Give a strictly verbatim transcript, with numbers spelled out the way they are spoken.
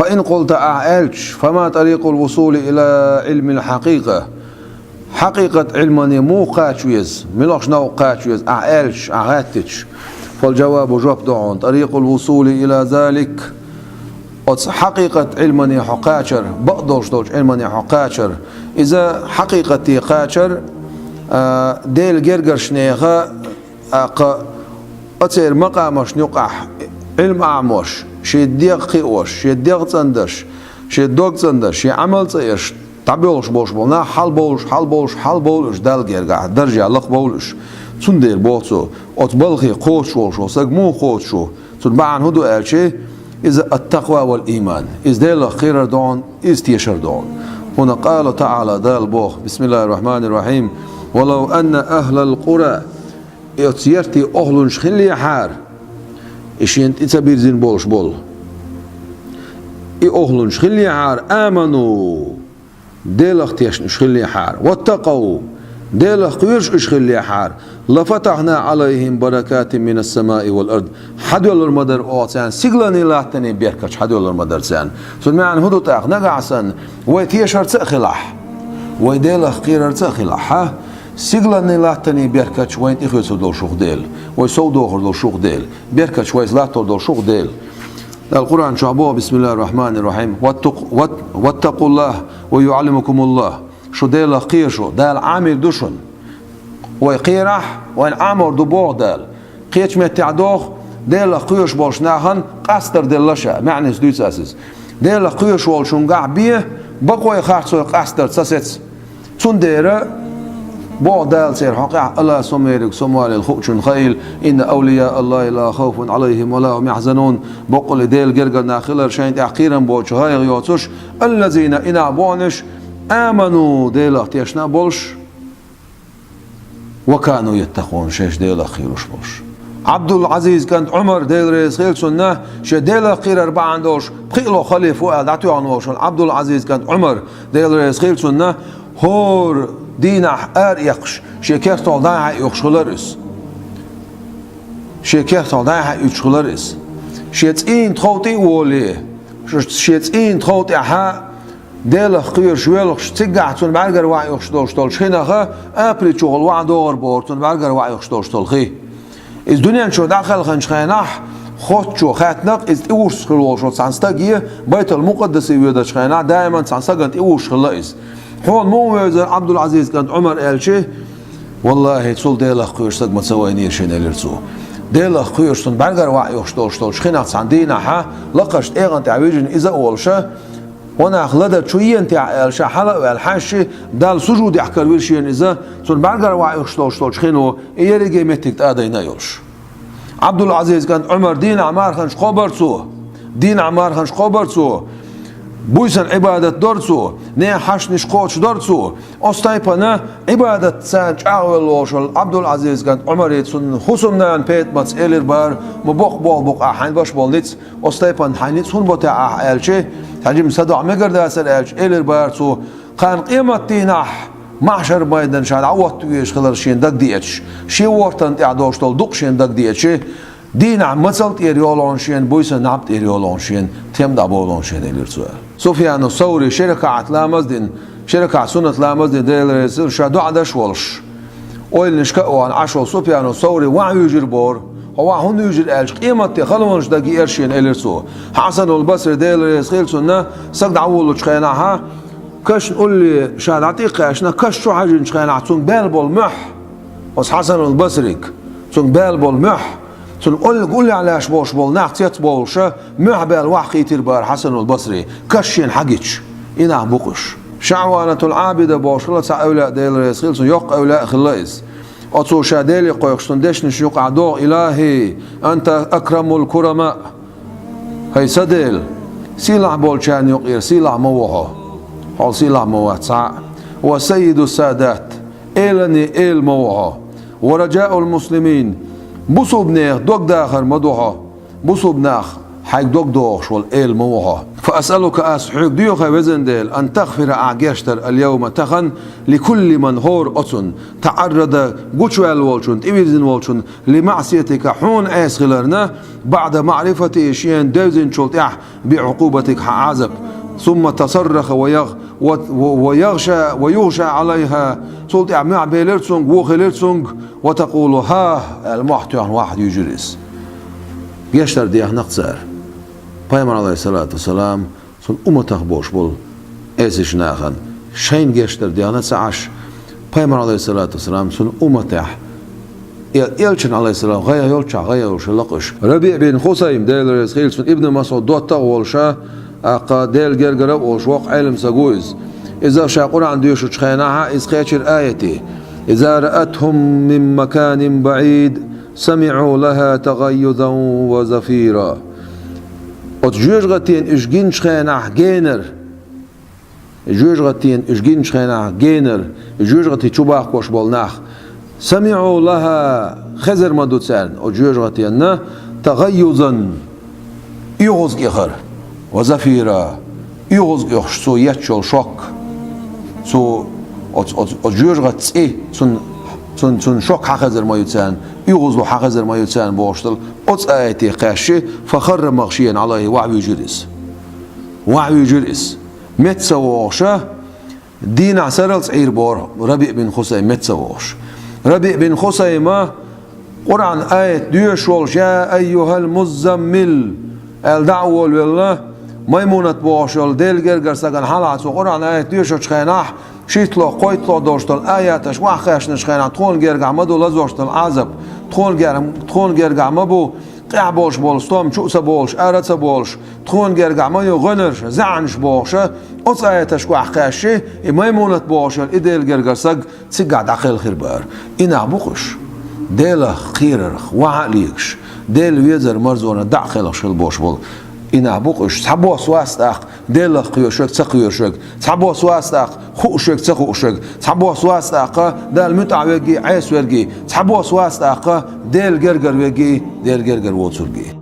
فإن قلت, ахь аьлча, فما طريق الوصول إلى علم الحقيقة, хьакъикъат Ӏилмане муха кхача веза, муьлхача новкъа кхача веза ахь аьлча, ахь гӀаьттича, فالجواب, жоп ду хьуна: طريق الوصول إلى ذلك, оцу хьакъикъат Ӏилмане хьо кхачар, бакъдолуш долчу Ӏилмане хьо кхачар, иза хьакъикъате кхачар, а, Делан гергарчу нехан, а, кха, оцеран макъамашна юкъахь Ӏилма Ӏамош, шен дегӀ кхиош, шен дегӀ цӀандеш, шен дог цӀандеш, шен Ӏамал цӀа еш, дӀабоьлхуш болуш болу нах хьалабовлуш, хьалабовлуш, хьалабовлу уьш Далла гергахь, даржехь лакхабовлу уьш. Цундела боху цо, оцу балхе кхочуш волуш волу саг муха кхочуш ву? Цуьнан бахьана хӀун ду аьлча, иза التقوى والإيمان. Иза Делах кхерар ду хьуна, иза тешар ду хьуна. ХӀунда къала таӀала, Дала боху, بسم الله الرحمن الرحيم: ولو أن أهل القرى, и оцу яртийн охӀлунаш хиллехьара, и шена тӀе ца бирзина болуш болу, и охӀлунаш хиллехьара, آمنوا, Делах тешна уьш хиллехьара, واتقوا, Делах кхоьруш уьш хиллехьара, لفتحنا عليهم بركات من السماء والأرض, хьадоьллур ма дара оха царна сигаланний латтанний беркаташ, хьадоьллур ма дара царна. Цуьнан маьӀна хӀун ду тӀаккха? Нагахь санна вай тешарца а хилахь, вай Делах кхерарца а хилахь, хьа? Сигаланний латтанний беркаташ вайна тӀехоьцур долуш ву-кх Дела, вай сов дохур долуш ву-кх Дела, беркаташ вайца латтор долуш ву-кх Дела. Дала Къуръан чохь боху, بسم الله الرحمن الرحيم: واتق-, وات-, واتقوا الله ويعلمكم الله. Шу Делах кхера шу, Дала Ӏамийр ду шуна. Вай кхерахь, вайна Ӏамор ду боху Дала. Кхечу меттехь доху, Делах кхоьруш болчу нахана къастар делла ша, маьӀница дуьйцу ас иза. Делах кхоьруш волчуьнгахь бен, бакъой харцой къастар ца сецна. Цундела боху Дала церан хьокъехь: ألا, со ма верг, со ма валийла хуучунна хаийла, إن أولياء الله لا خوف عليهم ولا هم يحزنون, баккъалла Делан гергара нах хилар шайна тӀехь кхерам боцуш, гӀайгӀа йоцуш, الذين, и нах боху уьш, آمنوا, Делах тешна болуш, وكانوا يتقون, шаьш Делах кхоьруш болуш. Ӏабдул-Ӏазиз кӀант Ӏумар, Дела реза хила цунна, шен Делах кхерар бахьана долуш, пхоьалгӀа халифа ву аьлла дӀатоьхна волуш волу Ӏабдул-Ӏазиз кӀант Ӏумар, Дела реза хила цунна, хӀора дийнахь араэккхаш, шен кертахь дӀай-хьай оьхуш хилар иза. Шен кертахь дӀай-хьай оьхуш хилар иза. Шен цӀийнан тхов тӀе а волий, ш-, шен цӀийнан тхов тӀехь Делах кхоьруш воьлхуш, цигахь цунна бӀаьргара ваха оьхуш долуш долчу хинаха, апри чухула ваха догӀур бохура цунна бӀаьргара ваха оьхуш долуш долу хи. Иза дуьнен чу дӀакхелхинчу хенахь, хоттачо хаьттина-кх, иза тӀевужуш хилла волуш волу цхьана стаге, Байтул-Мукъаддасе воьдучу хенахь, даиман цхьана стагана тӀевужуш хилла иза. Хьуна муха вевзара, Ӏабдул-Ӏазиз кӀант Ӏумар, аьлча, валлахӀи, цул Делах кхоьруш стаг ма ца вайнера шена, элира цо. Делах кхоьруш цунна бӀаьргара ваха оьхуш долуш долчу хинаха цхьана дийнахьа, лакхарчу тӀегӀан тӀехь вижина иза а волуша, хӀо нах ладар чу ена техьа аьлла, ша хьала а ваьлла, хьаьжча, Далла сужудехь каравира шена иза, цунна бӀаьргара ваха оьхуш долуш долчу хино, и ерриге меттиг тӀадайна а йолуш. Ӏабдул-Ӏазиз кӀант Ӏумар дийнахь марханаш кхобар цо, дийнахь марханаш кхобар цо, буьйсанна Ӏибадат дора цо, нехан хьаштанаш кхочушдора цо. Оцу тайпана Ӏибадатца чӀагӀвелла волуш волу Ӏабдул-Ӏазиз кӀант Ӏумаре цунна хӀусамнана ПетӀамас элира бара: «Ма боккха болх бу-кх ахь, хьайн беш болу ницкъ, оцу тайпана хьайн ницкъ хӀунда бо техьа ахь?» аьлча, цхьа жима садоӀа мегар дацара аьлча, элира бара цо: «Кхана къематдийнахь, маьхьшар-майдан ша дӀахӀотта везаш хилар шена дагадеъча, шен вортан тӀехь долуш долу дукъ шена дагадеъча, дийнахь мацалла тӀера йолу хьуна шена, буьйсанна наб тӀера йолу хьуна шена, тем дӀаболу хьуна шена», — элира цо аьлла. Суфьяну Саври ши ракаӀат ламаз дина, ши ракаӀат суннат ламаз дина, Дела реза хила, ша доӀа деш волуш, ойланашка а вахана Ӏаш волу Суфьяну Саври ваха вуьйжира бохура. «Хьо ваха хӀунда вуьйжира?» аьлча, «Къематде халонаш дагайира шена», — элира цо. Хьасанул Басри, Дела реза хила цунна, саг дӀавуллучу хенахьа, кашна улле ша дӀатӀекхаьчна, каш чу хьаьжинчу хенахь, цунга баьлла болу муьхь, оцу Хьасанул Басриг, цунга баьлла болу муьхь, цунна уллехь лаьш болуш болу нах цецбовлуша, муьхь баьлла ваха хийтира бара Хьасанул Басри, каш шена хьагича, и нах бу-кх уьш. ШаӀванатул Ӏабида бохуш хилла цхьа эвлаъ, Дела реза хила цунна, йоккха эвлаъ а хилла иза. Оцо ша Деле кхойкхуш, цуьнан дешнаш юкъахь догӀу: «Илахьи, анта акрамул курама». ХӀай сан Дела, сийлахь болчарна юкъера сийлахь ма ву хьо. Хьол сийлахь ма вац цхьа а. «Ва саййиду садат», эланийн эла ма ву хьо. «Ва раджаул муслимин», бусулбанех дог дахар ма ду хьо. Бусулбанах хьайга дог дохуш волу эла ма ву хьо. فأسألك, ас хьоьга доьху, везан Дела, أن تغفر, ахь гечдар, اليوم, тахан, لكل من, хӀора оцунна, تعرض, гучуваьлла волчунна, тӀевирзина волчунна, لمعصيتك, хьуна Ӏеса хиларна, بعد معرفته, шена девзинчул тӀаьхьа, بعقوبتك, хьан Ӏазап. ثم تصرخ ويغ-, و-, و-, ويغشى, ويغشى عليها, цул тӀаьхьа мохь белира цунга, вон хилира цунга, وتقول: ها, аьлла, мохь тоьхна вахьа вуьйжира иза. Гечдар дехна-кх цара. Пайхамар, Ӏалайхиссалату вассалам, цуьнан умматах болуш болу эсачу нахана шайна гечдар дехна ца Ӏаш, Пайхамар, Ӏалайхиссалату вассалам, цуьнан умматехь, э-, элчана, Ӏалайхиссалам, гӀайгӀа йолчохь гӀайгӀа йолуш хилла-кх уьш. РабиӀ бин Хусайм, Делан реза хила цунна, Ибн МасӀуд доттагӀа волуш, тӀаккха Делан гергара а волуш воккха Ӏелам стаг ву иза. Иза ша Къуръан доьшучу хенахь иза кхечира аятий: إذا رأتهم من مكان بعيد سمعوا لها تغيظا وزفيرا. Оцу жоьжахатина уьш гиначу хенахь генара, жоьжахатина уьш гиначу хенахь генара, жоьжахати чу бахкош болу нах, سمعوا لها, хезар ма ду царна оцу жоьжахатина, تغيظا, оьгӀазкъехар, وزفيرا, оьгӀазкъехуш цо етташ йолу шок. Цо оцу, оцу, оцу жоьжахати цӀе, цунна, цунна, цунна шок хьан хезар ма ю царна, оьгӀазло хьан хезар ма ю царна бохуш долу оцу аятех кхаьчча, فخر مغشيا عليه, вахьа вуьйжира иза. Вахьа вуьйжира иза. Метта ца вогӀуша, дийнахь сарралц Ӏийр бора РабиӀ бин Хусайм метта ца вогӀуш. РабиӀ бин Хусайма Къуръан аят доьшуш волуш: «Я айюхал муззаммил», аьлла дӀа а волавелла, Маймунат бохуш йолу Делан гергара стагана хьалха цо Къуръан аят доьшучу хенахь, шийтталгӀа, кхойтталгӀа долуш долу аяташ охьакхаьчначу хенахь, тхуна гергахь ма ду лазош долу Ӏазап, тхуна гер-, тхуна гергахь ма бу къехь болуш болу стом чу а ца болуш, ара а ца болуш, тхуна гергахь ма ю гӀоьнарш, заьӀнаш бохуша, оцу аяташка охьакхаьчча, и Маймунат бохуш йолу и Делан гергара стаг цигахь дӀакхелхира бара. И нах бу-кх уьш. Делах кхерарх, вахьа а легаш, Делан везар марзонах дӀа а кхелхаш хила болуш болу. И нах бу-кх уьш. Цхьабосса вац тӀаккха Делах кхоьруш верг, ца кхоьруш верг, цхьабосса вац тӀаккха хууш верг, ца хууш верг, цхьабосса вац тӀаккха Далла муьтӀахь верг а, Ӏеса верг а, цхьабосса вац тӀаккха Делан гергара верг а, Делан гергара воцург а.